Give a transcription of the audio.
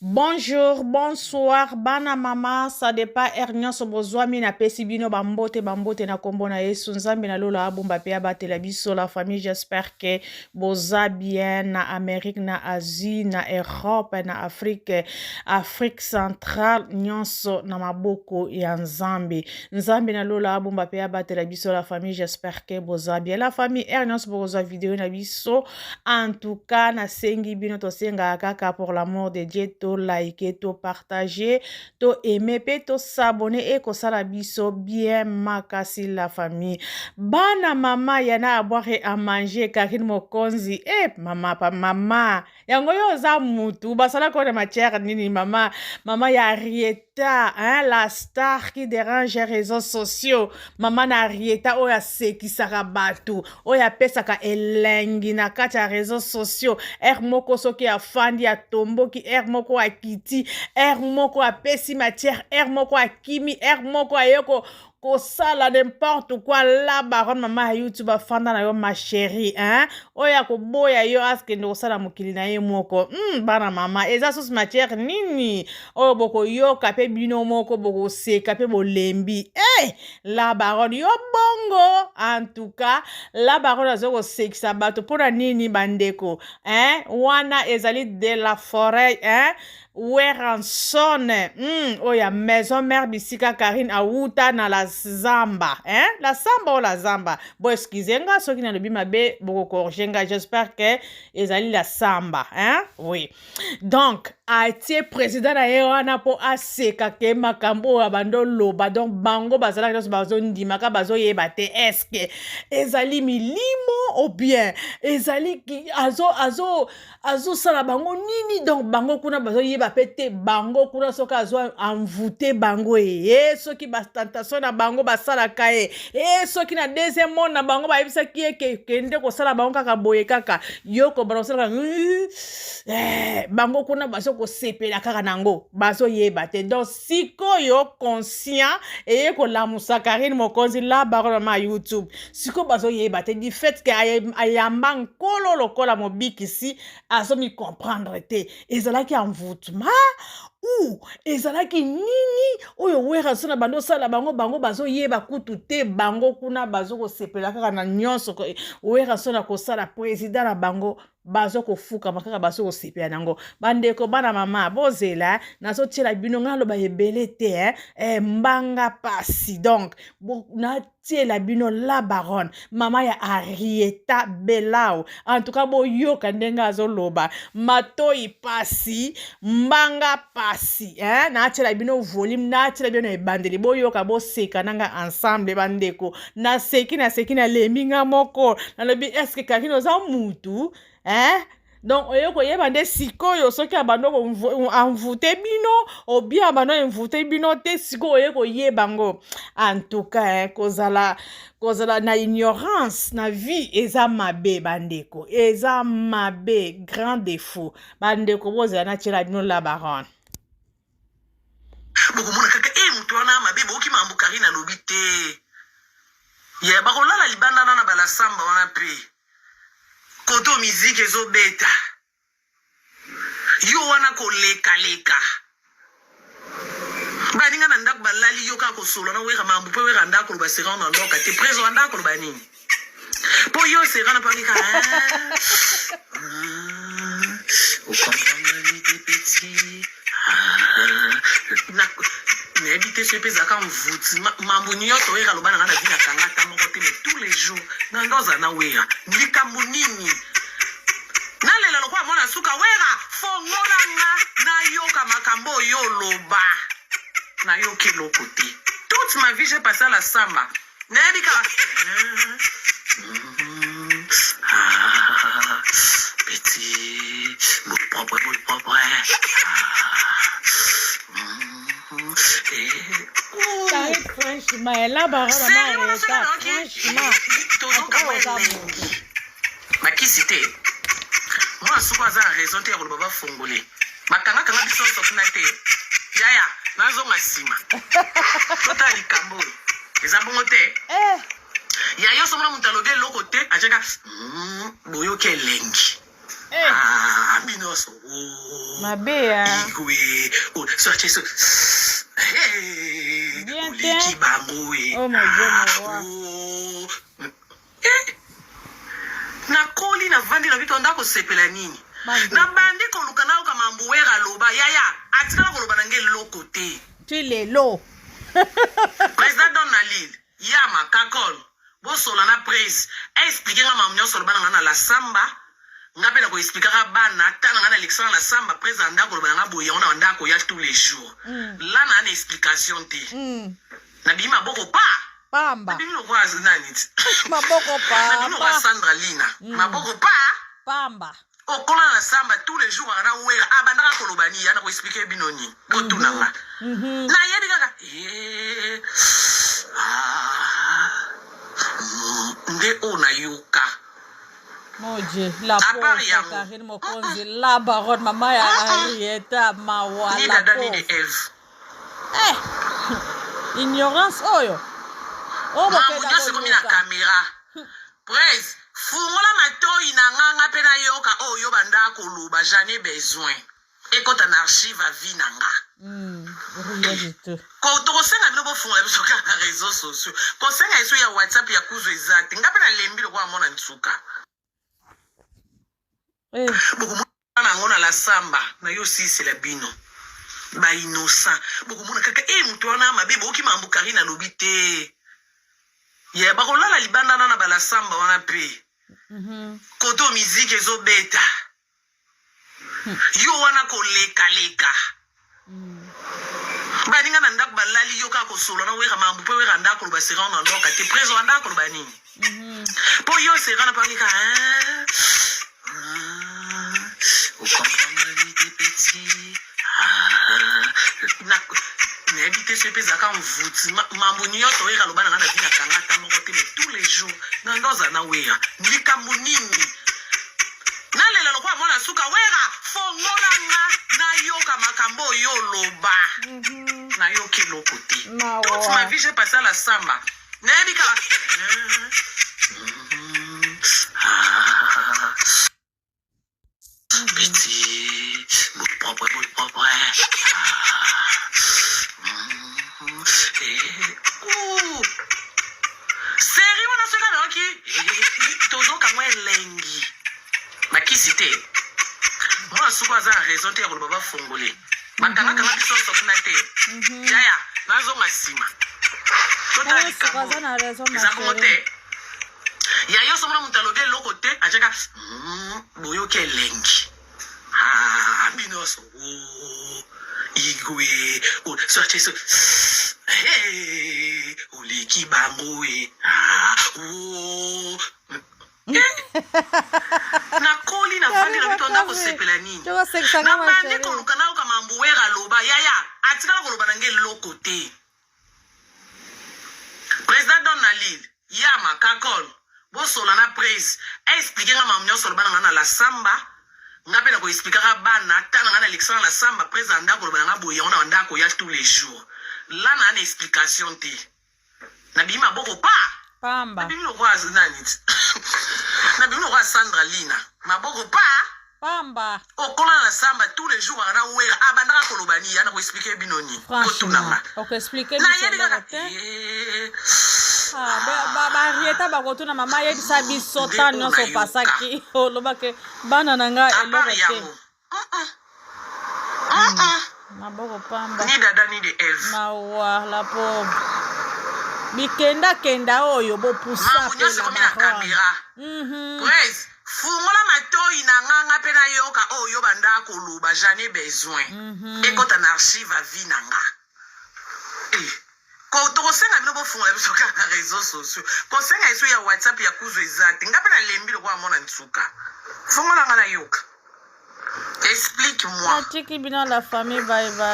Bonjour, bonsoir, bana mama, ça dépend heure nyonso bozwami napesi bino bambote bambote na kombo na Yesu Nzambe na lola abomba pe abatela biso la famille j'espère que boza bien na Amérique na Asie na Europe na Afrique Afrique centrale nyonso na maboko ya Nzambe Nzambe na lola abomba pe abatela biso la famille j'espère que boza bien la famille heure nyonso bokozwa video na biso En tout cas, nasengi bino tosengaka kaka pour l'amour de Dieu to like, to partager, to aimer pe to s'abonner et kosala biso bien makasi la famille. Bana mama yana à boire et à manger Karine Mokonzi. Eh mama pa mama, yango yo oza mutu basalaka oyo na matière nini mama mama ya Arieta hein, la star qui dérange les réseaux sociaux mama na Arieta oyo asekisaka bato oyo apesaka elengi na kati ya réseaux sociaux heure moko soki afandi atomboki heure moko akiti heure moko apesi matière heure moko akimi heure moko aye kosala n'importe quoi la baronne mama ya youtube afanda na yo ma chérie hein oyo akoboya yo akende kosala mokili na ye moko bana mama eza susu matière nini oyo bokoyoka mpe bino moko bokoseka mpe bolembi hey! Eh, la baronne yo bongo en tout cas la baronne aza kosekisa bato mpo na nini bandeko hein? wana ezali de la forêt hein? Werrason oyo ya maison mère bisika Karine awuta na la zamba hein? la samba o la zamba bo excuse nga soki nalobi mabe bokocorriger nga j'espère que ezali la samba hein? oui donc atie président na ye wana mpo aseka ke makambo oyo abandi oloba donc bango bazalaki nyonso bazondimaka bazoyeba te est-ce ezali milimo ou bien ezali azo azo azosala bango nini donc bango kuna bazoyeba mpe te bango kuna soki azo envoûter bango ye soki batentation na bango basalaka ye e soki na deuxième monde na bango bayebisaki ye ke kende kosala bango kaka boye kaka yo kobana kosalaka eh, bango kuna bazo kosepela kaka nango bazoyeba te donc sikoyo conscient eye kolamusa Karine Mokonzi la baronne ma YouTube sikoyo bazoyeba te du fait ke ayamba nkolo lokola mobikisi azomi comprendre te ezalaki envoûtement ou ezalaki nini oyo Werrason na bando osala bango bango bazoyeba kutu te bango kuna bazokosepela kaka na nyonso Werrason na kosala président na bango bazokofukama kaka bazokosepela nango bandeko bana mama bozela nazotiela bino ngai naloba ebele te eh? Eh, mbanga pasi donc natiela bino la baronne mama ya Arieta Belao en tout cas boyoka ndenge azoloba matoi pasi mbanga pasi eh? natiela bino volume natiela bino ebandeli boyoka boseka nanga ensemble bandeko naseki naseki nalembi nga moko nalobi est-ce Karine oza mutu hein? donc oye koyeba nde sikoyo soki abando envoûter bino obia abando envoûter bino te sikoyo oye koyeba ngo en tout cas eh, kozala kozala na ignorance na vie eza mabe bandeko eza mabe grand défaut bandeko bozala natiela bino la baronne Bokomona kaka e moto wana mabe boyoki makambo Karine alobi te ye bakolala libanda na na balasamba wana mpe koto miziki ezobeta yo wana kolekaleka baninga na ndako balali yo kaka kosolola na Wera makambo mpe Wera ndako koloba sera na ndoka te préso andako koloba nini mpo yo sera na pamika okomprendre te petit nayebi te soki mpe ezalaka mvuti mambo nyonso Wera aloba na nga na vie nakanga ata moko te mais tous les jours nga nga ozala na Wera likambo nini nalela lokola mwana suka Wera fongola nga nayoka makambo oyo oloba nayoki eloko te toute ma vie j'ai passé à la samba nayebi kaka Ah, petit boule propre boule propre Ah, franchement la baronne mama Arieta franchement tozoka oza mutu bakisi te mwana suku aza na raison te ya koloba bafongole bakangakanga biso nyonso kuna te yaya nazonga nsima totala likambo oyo eza bongo te eh. ya yo somona moto alobi eloko te atiaka boyoki elengi. Eh. Ah, bino nyonso oh. Mabe ya. Igwe oh, so atie so hey, Bien te. oleki bango e Oh mon Dieu, mon roi. Oh. Eh. Nakoli, navandi na bito, nda kosepela nini? Bandeko. Nabandi koluka, nayoka mambo Wera aloba. Yaya atikala koloba na nge eloko te. Ti lelo. Président Don na Lille, yama kakol, bosola na prise, explique nga mambo nyonso aloba na nga na la samba. Nga mpe na koexplikaka bana ata na nga na lekisanga na samba. Président ndako oloba na nga boye, yango na bandako ya tous les jours. La na na explication te. Nabimi maboko pa. Pamba. Nabimi lokola nani ti? Maboko Nabimi lokola pamba. Sandra Lina, maboko pa. Pamba. Okola na samba tous les jours aka na Wera, abandaka koloba nini? Ya na koexpliquer bino nini? Botunanga. Nayebi kaka eh, ah, nde oyo nayoka. Mon Dieu, la À part pauvre yango. Karine Mokonzi, la baronne, maman ya Henrietta, mawa, Ni la dada ni de pauvre. Eve. Eh, ignorance oyo. Oh, Mambo bokenda nyonso ekomi na koluka. caméra. Prese, fungola matoi na nganga mpe nayoka oyo banda koloba. J'en ai besoin, ekɔta na archive ya vie na nga. Rien du tout. Tokosenga bino bofungola biso kaka na réseaux sociaux. Kosenga eso ya WhatsApp ya kuzu eza te. Nga mpe nalembi lokola mona nsuka. Eh, Bokomona yango na la samba na yo osisela bino bainnocent. Bokomona kaka e moto wana mabe. Boyoki mambo Karine alobi te ye bakolala libanda na balasamba wana mpe koto miziki ezobeta yo wana kolekaleka. Baninga na ndako balali, yo kaka kosolola na Wera mambo mpe Wera ndako koloba seran na ndoka te. Préso andako koloba nini? Mpo yo seran na pakika ocomprendre te, petit. Nayebi te so mpe ezalaka mvuti mambo nyonso Wera aloba na nga na vie, nakanga ata moko te. Mais tous les jours na nga ozala na Wera, likambo nini? Nalela lokola mwana suka. Wera, fongola nga nayoka makambo oyo oloba. Nayoki eloko te. Mawa. Toute ma vie, j'ai passé à la samba, nayebi kaka Ah, petit boule propre, boule propre. Eh, ouh. Série wana soki nayoki tozokangwa elengi bakisi te. Mwana suku aza na raison te ya koloba bafongole bakangakanga biso nyonso kuna te. Yaya, nazonga nsima, totala. Mwana suka aza Likambo na raison, ma eza bongo chérie. te. Ya yo somona moto alobi eloko te, atiaka boyoki elengi. Ah, bino nyonso oh, igwe oh, so atie so hey, oleki bango e ah, oh. Eh, nakoli, navandi na bito, ndako kosepela nini? Tokosekisanga, ma Nabandi chérie. koluka, nayoka mambo Wera aloba. Yaya atikala koloba na nge eloko te. Président Don na Lille, yama kakol, bosola na prise, explique nga mambo nyonso aloba na nga na la samba. Nga mpe na koexplikaka bana ata na nga na lekisanga na samba. Président ndako oloba na nga boye, yango na bandako ya tous les jours la na na explication te. Nabimi maboko pa. Pamba. Nabimi lokola nani ti? Nabimi lokola Sandra Lina, maboko pa. Pamba. Okola na samba tous les jours aka na Wera, abandaka koloba nini? Ya na koexpliquer bino nini? Franchement, Botunanga. okoexpliquer biso Nayebi eloko kaka te. Eh, Ah, barieta bakotuna mama, ayebisa biso Nde ta oyo nyonso nayoka. opasaki, olobake bana na ngai À eloko part te. yango. Maboko pamba. Ni dada ni de Eve. Mawa, la pauvre, bikendakenda oyo bopusa. Mambo Mpe nyonso la ekomi na baronne. caméra. Prese, fungola matoi na nganga mpe nayoka oyo banda koloba. J'en ai besoin, ekɔta na archive ya vie na nga. Eh, tokosenga bino bofungola biso kaka na réseaux sociaux. Kosenga eso ya WhatsApp ya kuzu eza te. Nga mpe nalembi lokola mona nsuka. Fungola nga nayoka, explique moi. Natiki bino, la famille, bye bye.